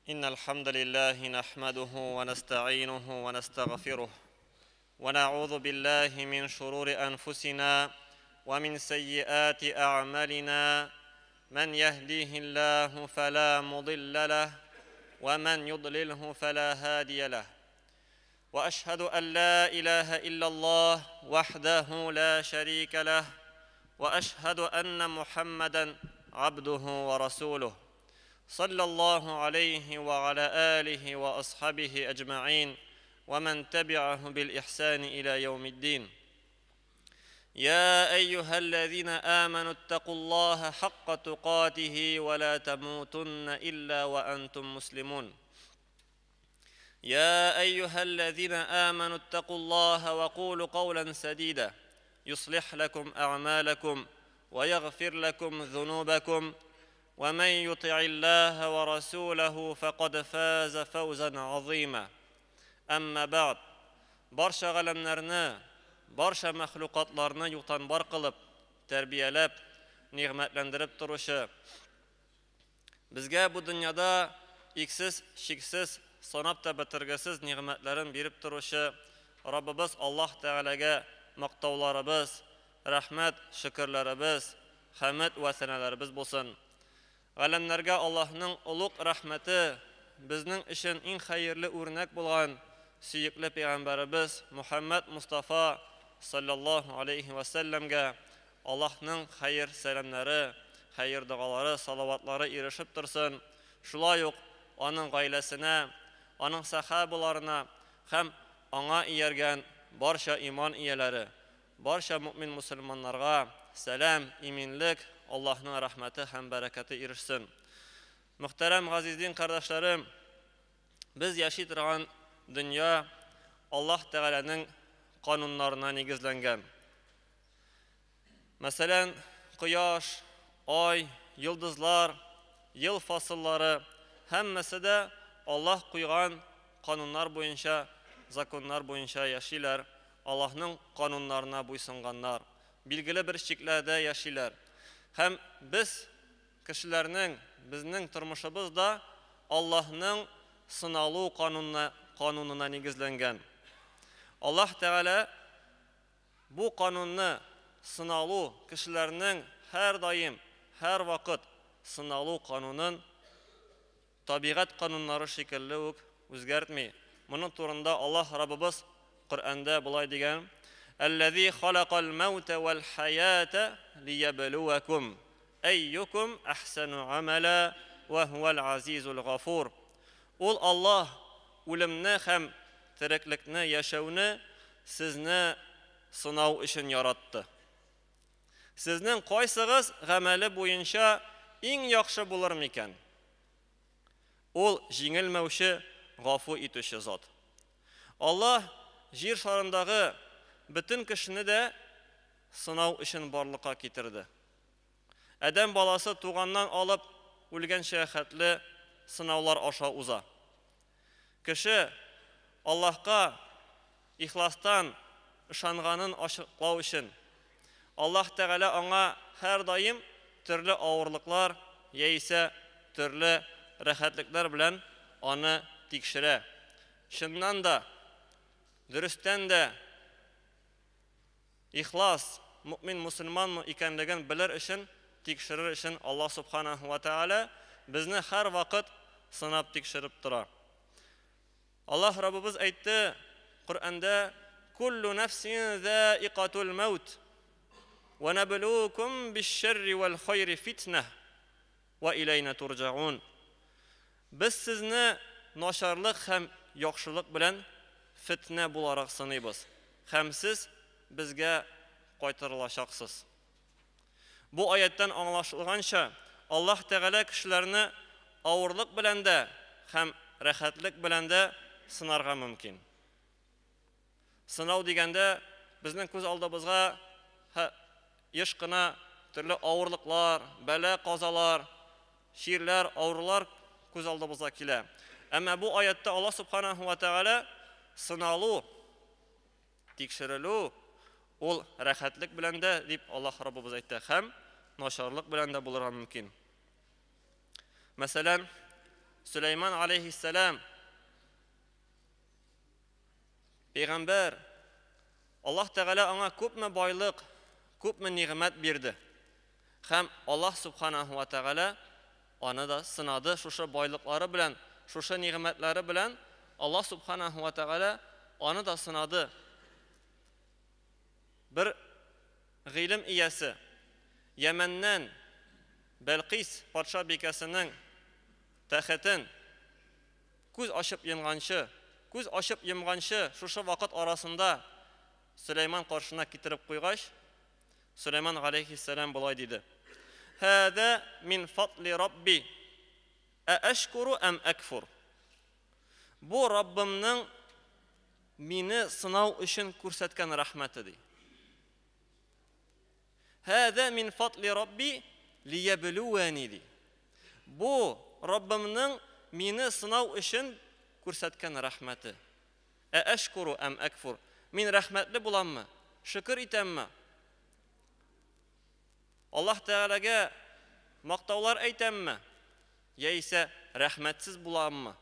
إن الحمد لله نحمده ونستعينه ونستغفره ونعوذ بالله من شرور أنفسنا ومن سيئات أعمالنا من يهديه الله فلا مضل له ومن يضلله فلا هادي له وأشهد أن لا إله إلا الله وحده لا شريك له وأشهد أن محمدا عبده ورسوله صلى الله عليه وعلى آله وأصحابه أجمعين ومن تبعه بالإحسان إلى يوم الدين. يا أيها الذين آمنوا اتقوا الله حق تقاته ولا تموتن إلا وأنتم مسلمون. يا أيها الذين آمنوا اتقوا الله وقولوا قولا سديدا يصلح لكم أعمالكم ويغفر لكم ذنوبكم ومن يطع الله ورسوله فقد فاز فوزا عظيما. أما بعد، барша галәмнәрне, барша мәхлукатларны юктан бар кылып, тәрбияләп, нигъмәтләндереп торучы, безгә бу дөньяда иксез, чиксез, санап та бетергесез нигъмәтләрен биреп торучы Раббыбыз Аллаһ Тәгаләгә мактауларыбыз, рәхмәт, шөкерләребез, хәмд вә сәнәләребез булсын. Галәмнәргә Аллаһның олуг рәхмәте, безнең өчен иң хәерле үрнәк булган сөекле пәйгамбәребез Мухаммад Мустафа саллаллаһу алейхи ва сәлләмгә Аллаһның хәер сәламнәре, хәер догалары, салаватлары ирешеп торсын. Шулай ук аның гаиләсенә, аның сахабаларына һәм аңа ияргән барча иман ияләре, барча мөмин мусульманнарга сәлам, иминлек, Аллаһның рәхмәте һәм бәрәкәте ирешсен. Мөхтәрәм газиздин кардәшләрем, без яши торган дөнья Аллаһ Тәгаләнең кануннарына нигезләнгән. Мәсәлән, кояш, ай, йолдызлар, ел фасыллары һәммәсе дә Аллаһ куйган кануннар буенча, законнар буенча яшиләр, Аллаһның кануннарына буйсынганнар, билгеле бер чикләрдә яшиләр. Һәм без кешеләрнең, безнең тормышыбыз да Аллаһның сыналу канунына нигезләнгән. Аллаһ Тәгалә бу канунны сыналу, кешеләрнең һәр даим, һәр вакыт сыналу канунын табигать кануннары шикелле үк үзгәртми. Моның турында Аллаһ Раббыбыз Коръәндә болай дигән: «Әлләзи халакал маута вал хаята лиябluвакум әйюкум ахсану амала ва хуал азизул гафур». Ул Аллаһ үлемне һәм тереклекне, яшәүне сезне сынау өчен яратты. Сезнең кайсыгыз гамәле буенча иң яхшы булыр микән? Ул җиңелмәүче, гафу итүче зат. Аллаһ җир шарындагы бөтен кешене дә сынау өчен барлыкка китерде. Адәм баласы туганнан алып үлгәнчә хәтле сынаулар аша уза. Кеше Аллаһка ихластан ышанганын ачыклау өчен Аллаһ Тәгалә аңа һәр даим төрле авырлыклар яисә төрле рәхәтлекләр белән аны тикшерә. Чыннан да, дөрестән дә ихлас мөмин мусульманмы икәнлеген белер өчен, тикшерер өчен Аллаһ субханаһу ва тааля безне һәр вакыт сынап тикшереп тора. Аллаһ Раббыбыз әйтте Коръәндә: «Куллу нафсин заикатул маут ва наблукум биш-шарри вал хайри фитна ва илайна турҗаун». Без сезне начарлык һәм яхшылык белән фитнә буларак сыныйбыз, һәм сез безгә кайтарылачаксыз. Бу аяттан аңлашылганча, Аллаһ Тәгалә кешеләрне авырлык белән дә һәм рәхәтлек белән дә сынарга мөмкин. Сынау дигәндә безнең күз алдыбызга еш кына төрле авырлыклар, бәла, казалар, чирләр, авырулар күз алдыбызга килә. Әмма бу аятта Аллаһ субханаһу ва тааля сыналу, тикшерелү ул рәхәтлек белән дә дип Аллаһ Раббыбыз әйтте, һәм начарлык белән дә булырга мөмкин. Мәсәлән, Сөләйман алейхиссәлам пәйгамбәр, Аллаһ Тәгалә аңа күпме байлык, күпме нигъмәт бирде. Һәм Аллаһ субханаһу ва тәгалә аны да сынады шушы байлыклары белән, шушы нигъмәтләре белән Аллаһ субханаһу ва тәгалә аны да сынады. Бер гыйлем иясе Йәмәннән Бәлкыйс патша бикәсенең тәхетен күз ачып йомганчы, күз ачып йомганчы шушы вакыт арасында Сөләйман каршына китереп куйгач, Сөләйман галәйһиссәлам болай диде: "Һәдә мин фатли Рабби, ә әшкуру әм әкфур?" Бу Раббымның мине сынау өчен күрсәткән рәхмәте ди. Һәдә мин фатли Рабби лиябелүәни ди. Бу Раббымның мине сынау өчен күрсәткән рәхмәте. Ә әшкуру әм әкфур? Мин рәхмәтле буламмы? Шөкер итәмме? Аллаһ Тәгаләгә мактаулар әйтәмме? Яисә рәхмәтсез буламмы?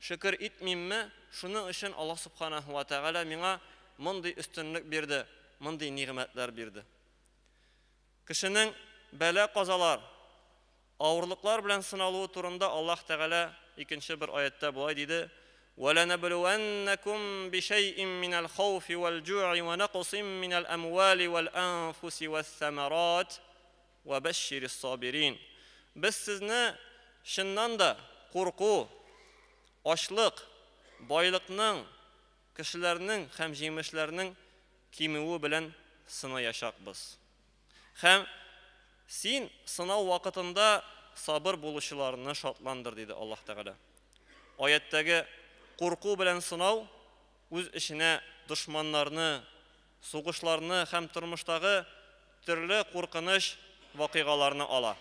Шөкер итмимме? Шуның өчен Аллаһ Субханаһу ва Тәгалә миңа мондый өстенлек бирде, мондый нигъмәтләр бирде. Кешенең бәла-казалар, авырлыклар белән сыналуы турында Аллаһ Тәгалә икенче бер аятта болай диде: "Вәләнәблүәннәкум бишәйин минәл хауфи вәл җу'i вә наксин минәл әмвали вәл анфуси вәс-самарат вә бәшширис сабирин." Без сезне чыннан да курку, ачлык, байлыкның, кешеләрнең һәм җимешләрнең кимүе белән сынаячакбыз. Һәм син сынау вакытында сабыр булучыларны шатландыр, диде Аллаһ Тәгалә. Аяттәге курку белән сынау үз эченә дошманнарны, сугышларны һәм тормыштагы төрле куркыныч вакыйгаларны ала.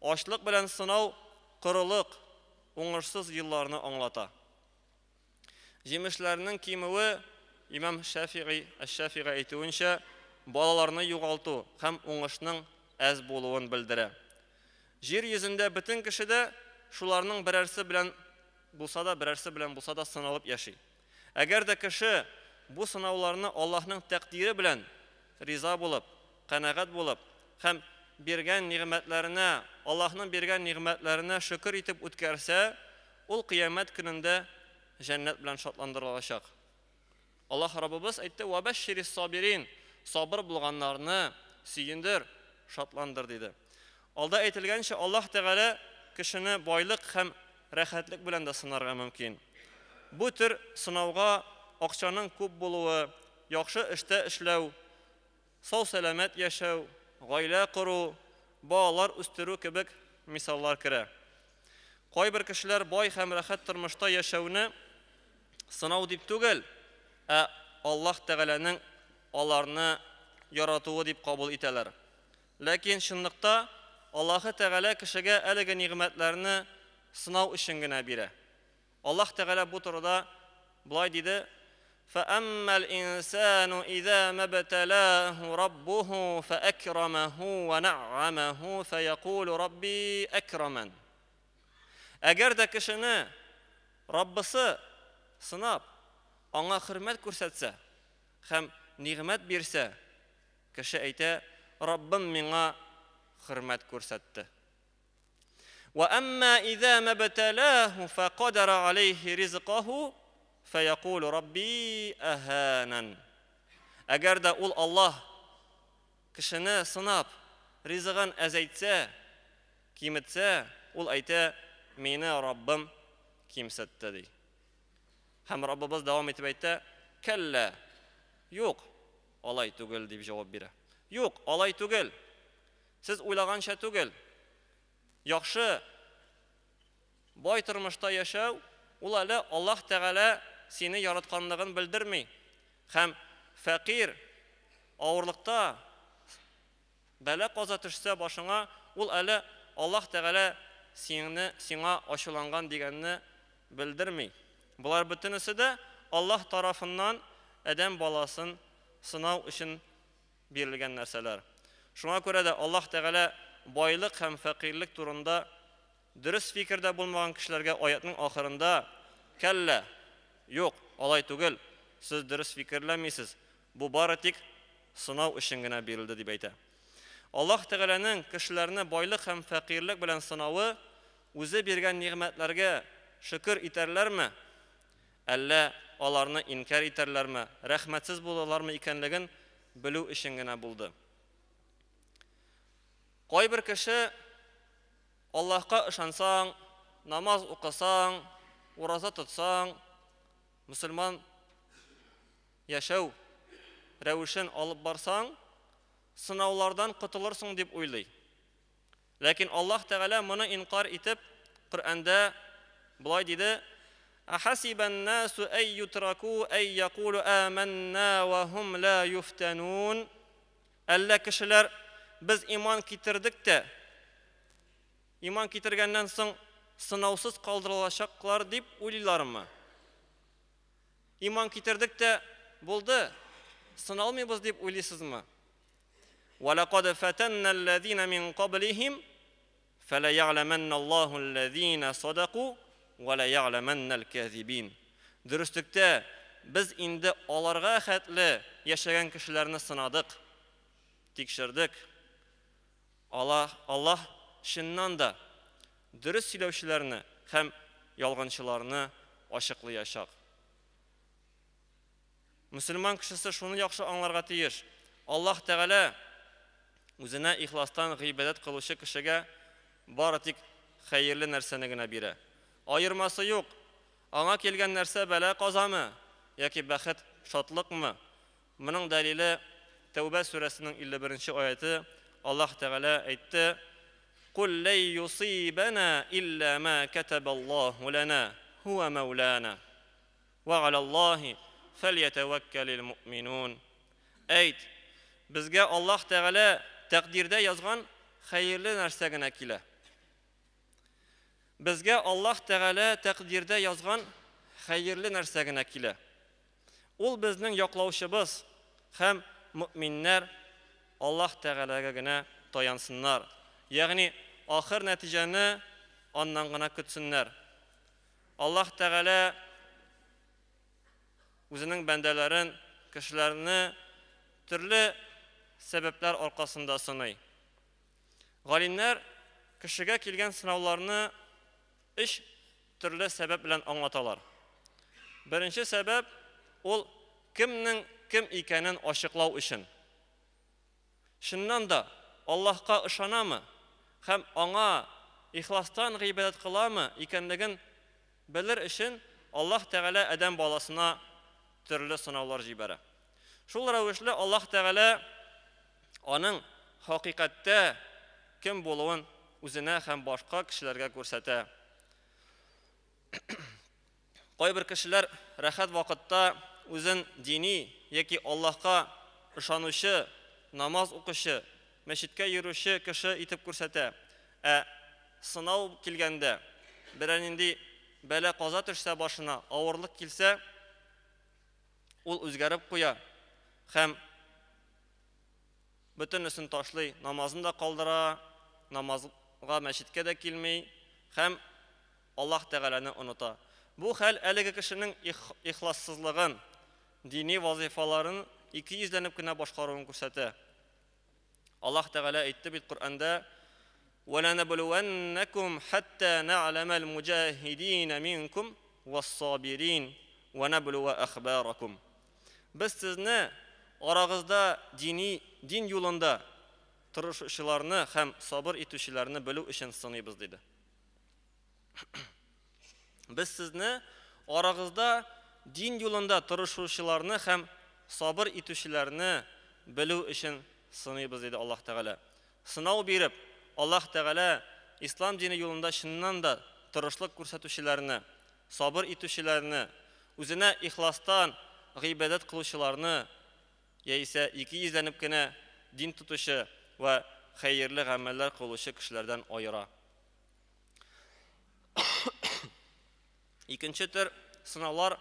Ачлык белән сынау корылык, уңышсыз елларны аңлата. Җимешләрнең кимүе, имам Шәфигый, Әш-Шәфигый әйтүенчә, балаларны югалту һәм уңышның әз булуын белдерә. Җир йөзендә бөтен кеше дә шуларның берәрсе белән булса да, берәрсе белән булса да сыналып яши. Әгәр дә кеше бу сынауларны Аллаһның тәкъдире белән риза булып, канәгать булып һәм биргән нигъмәтләренә, Аллаһның биргән нигъмәтләренә шөкер итеп үткәрсә, ул кыямәт көнендә җәннәт белән шатландырылачак. Аллаһ Раббыбыз әйтте: "Ва бәшширис сабирин", сабыр булганнарны сөендер, шатландыр диде. Алда әйтелгәнчә, Аллаһ Тәгалә кешене байлык һәм рәхәтлек белән дә сынарга мөмкин. Бу төр сынауга акчаның күп булуы, яхшы эштә эшләү, сау-сәламәт яшәү, гаилә кору, балалар үстерү кебек мисаллар керә. Кайбер кешеләр бай һәм рәхәт тормышта яшәүне сынау дип түгел, ә Аллаһ Тәгаләнең аларны яратуы дип кабул итәләр. Ләкин чынлыкта Аллаһы Тәгалә кешегә әлеге нигъмәтләрне сынау өчен генә бирә. Аллаһ Тәгалә бу турыда болай диде: "Фәәммәл инсану иза мабталаху раббуху фәәкрамаху ва нәгъамаху фәякулу рабби әкраман." Әгәр дә кешене Раббысы сынап, аңа хөрмәт күрсәтсә һәм нигъмәт бирсә, кеше әйтә: "Раббым миңа хөрмәт күрсәтте." Ва әмма иза мабталаху фәкадара алейхи ризкаху фәякулу рабби әһанан. Әгәр дә ул Аллаһ кешене сынап, ризыгын әзәйтсә, киметсә, ул әйтә: "Мине Раббым кимсетте", ди. Һәм Раббыбыз дәвам итеп әйтә: "Кәллә, юк, алай түгел", дип җавап бирә. Юк, алай түгел. Сез уйлаганча түгел. Яхшы бай тормышта яшәү ул әле Аллаһ Тәгалә сине яратканлыгын белдерми. Һәм фәкыйрь авырлыкта бәла каза төшсә башыңа, ул әле Аллаһ Тәгалә сине сиңа ачуланган дигәнне белдерми. Болар бөтенесе дә Аллаһ тарафыннан адәм баласын сынау өчен бирелгән нәрсәләр. Шуңа күрә дә Аллаһ Тәгалә байлык һәм фәкыйрьлек турында Дөрес фикердә булмаган кешеләргә аятның ахырында кәллә, юк, алай түгел, сез дөрес фикерләмисез, бу бары тик сынау өчен генә бирелде дип әйтә. Аллаһ Тәгаләнең кешеләрне байлык һәм фәкыйрьлек белән сынавы үзе биргән нигъмәтләргә шөкер итәрләрме, әллә аларны инкяр итәрләрме, рәхмәтсез булырлармы икәнлеген белү өчен генә булды. Кайбер кеше Аллаһка ышансаң, намаз укысаң, ураза тотсаң, мөселман яшәү рәвешен алып барсаң, сынаулардан котылырсың дип уйлый. Ләкин Аллаһ Тәгалә моны инкар итеп, Коръәндә болай диде: "Ахасибан насу ай ютраку ай якулу аманна ва хум ла юфтанун". Әллә кешеләр без иман китердек тә, иман китергәннән соң сынаусыз калдырылачаклар дип уйлыйлармы? Иман китердек тә булды, сыналмыйбыз дип уйлыйсызмы? وَلَقَدْ فَتَنَّا الَّذِينَ مِنْ قَبْلِهِمْ فَلَيَعْلَمَنَّ اللَّهُ الَّذِينَ صَدَقُوا وَلَيَعْلَمَنَّ الْكَاذِبِينَ. Дөреслектә без инде аларга хәтле яшәгән кешеләрне сынадык, тикшердек. Аллаһ чыннан да дөрес сөйләүчеләрне һәм ялганчыларны ачыклаячак. Мөселман кешесе шуны яхшы аңларга тиеш. Аллаһ Тәгалә үзенә ихластан гыйбадәт кылучы кешегә бары тик хәерле нәрсәне генә бирә. Аермасы юк. Аңа килгән нәрсә бәла казамы яки бәхет, шатлыкмы? Моның дәлиле Тәүбә сүрәсенең 51 аяты. Аллаһ Тәгалә әйтте: "Кул ләй юсибана илля ма катабаллаһу лана, хуа маулана. Ва алаллаһи фәльятәвәккәлил муъминун". Әйт, безгә Аллаһ Тәгалә тәкъдирдә язган хәерле нәрсә генә килә. Безгә Аллаһ Тәгалә тәкъдирдә язган хәерле нәрсә генә килә. Ул безнең яклаучыбыз һәм мөминнәр Аллаһ Тәгаләгә генә таянсыннар. Ягъни ахыр нәтиҗәне аннан гына көтсеннәр. Аллаһ Тәгалә үзенең бәндәләрен, кешеләрне төрле сәбәпләр аркасында сыный. Галимнәр кешегә килгән сынауларны өч төрле сәбәп белән аңлаталар. Беренче сәбәп ул кемнең кем икәнен ачыклау өчен. Чыннан да Аллаһка ышанамы һәм аңа ихластан гыйбадәт кыламы икәнлеген белер өчен Аллаһ Тәгалә адәм баласына төрле сынаулар җибәрә. Шул рәвешле Аллаһ Тәгалә аның хакыйкатьтә кем булуын үзенә һәм башка кешеләргә күрсәтә. Кайбер кешеләр рәхәт вакытта үзен дини яки Аллаһка ышанучы, намаз укучы, мәчеткә йөрүче кеше итеп күрсәтә. Ә сынау килгәндә, берәр нинди бәла каза төшсә башына, авырлык килсә, ул үзгәреп куя һәм бөтенесен ташлый, намазын да калдыра, намазга мәчеткә дә килми һәм Аллаһ Тәгаләне оныта. Бу хәл әлеге кешенең ихлассызлыгын, дини вазифаларын ике йөзләнеп кенә башкаруын күрсәтә. Аллаһ Тәгалә әйтте бит Коръәндә: "Вәләнәблүәннәкум хәтта нәгъләмәл муҗаһидин минкум вассабирин ва наблуа әхбаракум". Без сезне арагызда дини дин юлында тырышучыларны һәм сабыр итүчеләрне белү өчен сыныйбыз, диде. Без сезне арагызда дин юлында тырышучыларны һәм сабыр итүчеләрне белү өчен сыныйбыз, диде Аллаһ Тәгалә. Сынау биреп, Аллаһ Тәгалә ислам дине юлында чыннан да тырышлык күрсәтүчеләрне, сабыр итүчеләрне, үзенә ихластан гыйбадәт кылучыларны яисә ике йөзләнеп кенә дин тотучы вә хәерле гамәлләр кылучы кешеләрдән аера. Икенче төр сынаулар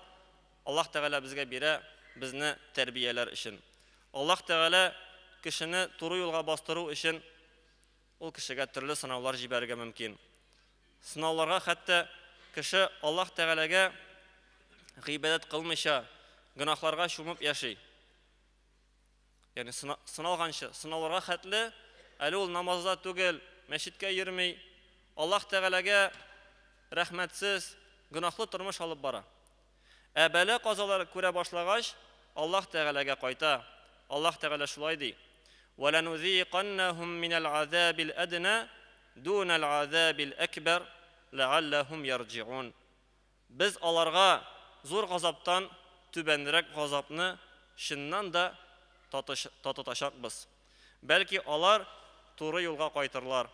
Аллаһ Тәгалә безгә бирә, безне тәрбияләр өчен. Аллаһ Тәгалә кешене туры юлга бастыру өчен ул кешегә төрле сынаулар җибәрергә мөмкин. Сынауларга хәтта кеше Аллаһ Тәгаләгә гыйбадәт кылмыйча, гөнаһларга чумып яши. Ягъни сыналганчы, сынауларга хәтле әле ул намазда түгел, мәчеткә йөрми, Аллаһ Тәгаләгә рәхмәтсез, гөнаһлы тормыш алып бара. Ә бәла-казалар күрә башлагач, Аллаһ Тәгаләгә кайта. Аллаһ Тәгалә шулай ди: "Валанузиканнахум минал азабил адна дунал азабил акбар ләалләһум ярҗиун". Без аларга зур газаптан түбәнрәк газапны чыннан да татытачакбыз. Бәлки алар туры юлга кайтырлар.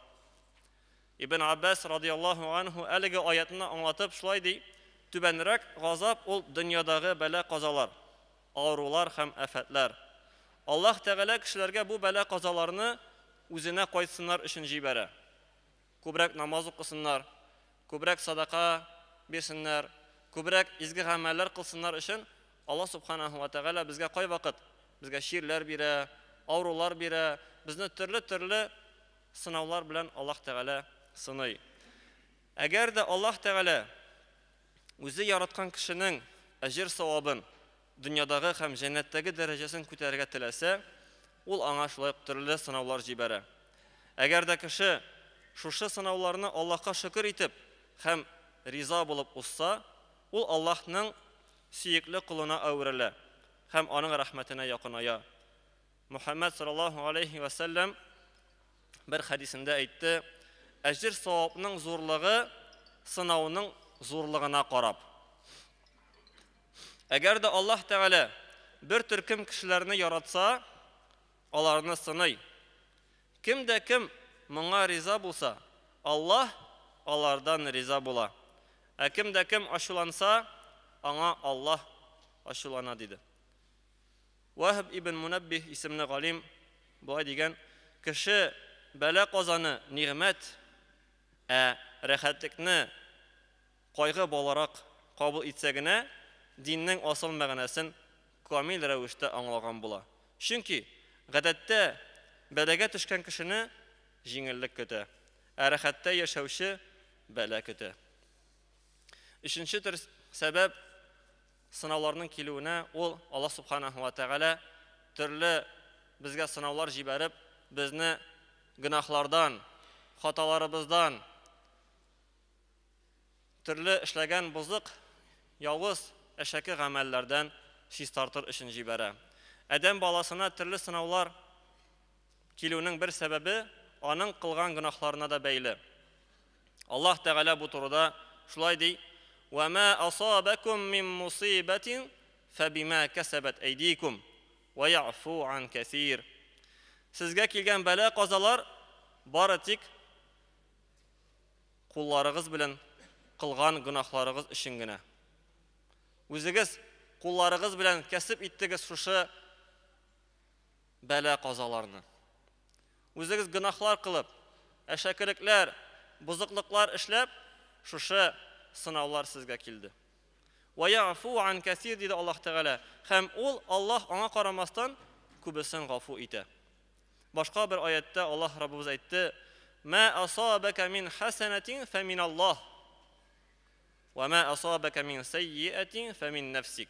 Ибн Аббас радияллаһу анһу әлеге аятны аңлатып шулай ди: түбәнрәк газап ул дөньядагы бәла-казалар, авырулар һәм афәтләр. Аллаһ Тәгалә кешеләргә бу бәла-казаларны үзенә кайтсыннар өчен җибәрә. Күбрәк намаз укысыннар, күбрәк садака бирсеннәр, күбрәк изге гамәлләр кылсыннар өчен Аллаһ субханаһу ва тәгалә безгә кайвакыт безгә чирләр бирә, авырулар бирә, безне төрле-төрле сынаулар белән Аллаһ Тәгалә сыный. Әгәр дә Аллаһ Тәгалә үзе яраткан кешенең әҗер савабын, дөньядагы һәм җәннәттәге дәрәҗәсен күтәрергә теләсә, ул аңа шулай ук төрле сынаулар җибәрә. Әгәр дә кеше шушы сынауларны Аллаһка шөкер итеп һәм риза булып узса, ул Аллаһның сөекле колына әверелә һәм аның рәхмәтенә якыная. Мөхәммәд саллаллаһу алейхи ва сәлләм бер хәдисендә әйтте: "Әҗер савапның зурлыгы сынауның зурлыгына карап". Әгәр дә Аллаһ Тәгалә бер төркем кешеләрне яратса, аларны сыный. Кем дә кем моңа риза булса, Аллаһ алардан риза була. Ә кем дә кем ачуланса, аңа Аллаһ ачулана, диде. Ваһб ибн Мунаббих исемле галим болай дигән: кеше бәла казаны нигъмәт, ә рәхәтлекне кайгы буларак кабул итсә генә, диннең асыл мәгънәсен камил рәвештә аңлаган була. Чөнки гадәттә бәлагә төшкән кешене җиңеллек көтә, ә рәхәттә яшәүче бәла көтә. Өченче төр сәбәп сынауларның килүенә ул Аллаһ субханаһу ва тәгалә төрле безгә сынаулар җибәреп, безне гөнаһлардан, хаталарыбыздан, төрле эшләгән бозык, явыз, әшәке гамәлләрдән чистартыр өчен җибәрә. Адәм баласына төрле сынаулар килүнең бер сәбәбе аның кылган гөнаһларына да бәйле. Аллаһ Тәгалә бу турыда шулай ди: "Ва ма асабакум мин мусибатин фабима касабат айдикум ва яъфу ан касир". Сезгә килгән бәла казалар бары тик кулларыгыз белән кылган гөнаһларыгыз өчен генә. Үзегез кулларыгыз белән кәсеп иттегез шушы бәла казаларны. Үзегез гөнаһлар кылып, әшәкелекләр, бозыклыклар эшләп, шушы сынаулар сезгә килде. Ва яъфу ан касир, диде Аллаһ Тәгалә. Һәм ул Аллаһ аңа карамастан күбесен гафу итә. Башка бер аятта Аллаһ Раббыбыз әйтте: "Ма асабака мин хасанатин фамин Аллаһ, ва ма асабака мин сайyiатин фамин нафсик".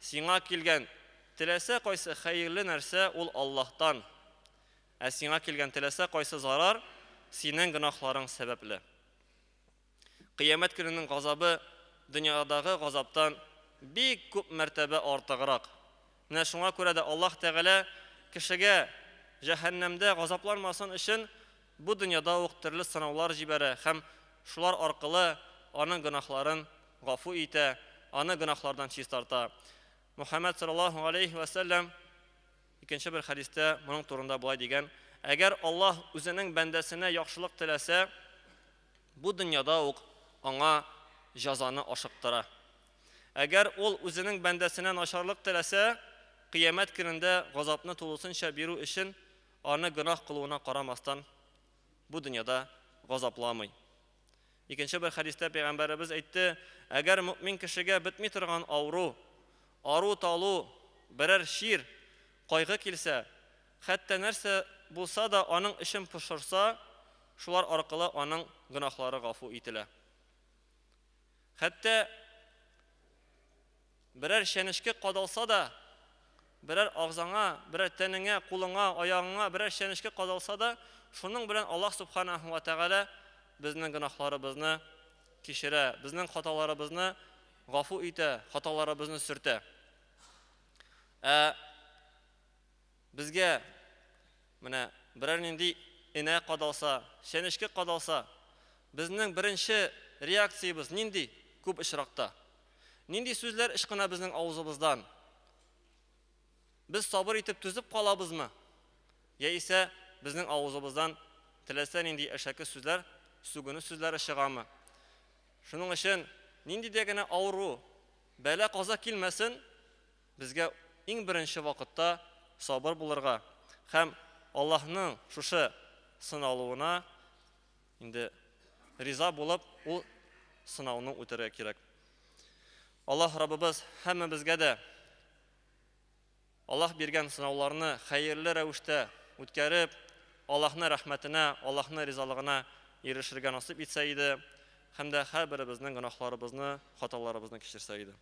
Сиңа килгән теләсә кайсы хәерле нәрсә ул Аллаһтан. Ә сиңа килгән теләсә кайсы зарар синең гөнаһларың сәбәпле. Кыямәт көненең газабы дөньядагы газаптан бик күп мәртәбә артыграк. Менә шуңа күрә дә Аллаһ Тәгалә кешегә җәһәннәмдә газапланмасын өчен бу дөньяда ук төрле сынаулар җибәрә һәм шулар аркылы аның гөнаһларын гафу итә, аны гөнаһлардан чистарта. Мөхәммәд саллаллаһу алейхи ва сәлләм икенче бер хәдистә моның турында болай дигән: "Әгәр Аллаһ үзенең бәндәсенә яхшылык теләсә, бу дөньяда ук аңа җәзаны ашыктыра. Әгәр ул үзенең бәндәсенә начарлык теләсә, кыямәт көнендә газапны тулысынча бирү өчен аны гөнаһ кылуына карамастан бу дөньяда газапламый". Икенче бер хәдистә пәйгамбәребез әйтте: "Әгәр мөмин кешегә бетми торган авыру, ару-талу, берәр чир, кайгы килсә, хәтта нәрсә булса да аның эчен пошырса, шулар аркылы аның гөнаһлары гафу ителә. Хәтта берәр чәнечке кадалса да, берәр агзаңа, берәр тәнеңә, кулыңа, аягыңа берәр чәнечке кадалса да, шуның белән Аллаһ субханаһу ва тәгалә безнең гөнаһларыбызны кичерә, безнең хаталарыбызны гафу итә, хаталарыбызны сөртә. Ә безгә менә берәр нинди энә кадалса, чәнечке кадалса, безнең беренче реакциябез нинди күп очракта? Нинди сүзләр ычкына безнең авызыбыздан? Без сабыр итеп түзеп калабызмы? Яисә безнең авызыбыздан теләсә нинди әшәке сүзләр, сүгенү сүзләре чыгамы? Шуның өчен нинди дә генә авыру, бәла-каза килмәсен, безгә иң беренче вакытта сабыр булырга һәм Аллаһның шушы сыналуына инде риза булып, ул сынауны үтәргә кирәк. Аллаһ Раббыбыз һәммәбезгә дә Аллаһ биргән сынауларны хәерле рәвештә үткәреп, Аллаһны рәхмәтенә, Аллаһны ризалыгына ирешергә насыйп итсә иде һәм дә һәрберебезнең гөнаһларыбызны, хаталарыбызны кичерсә иде.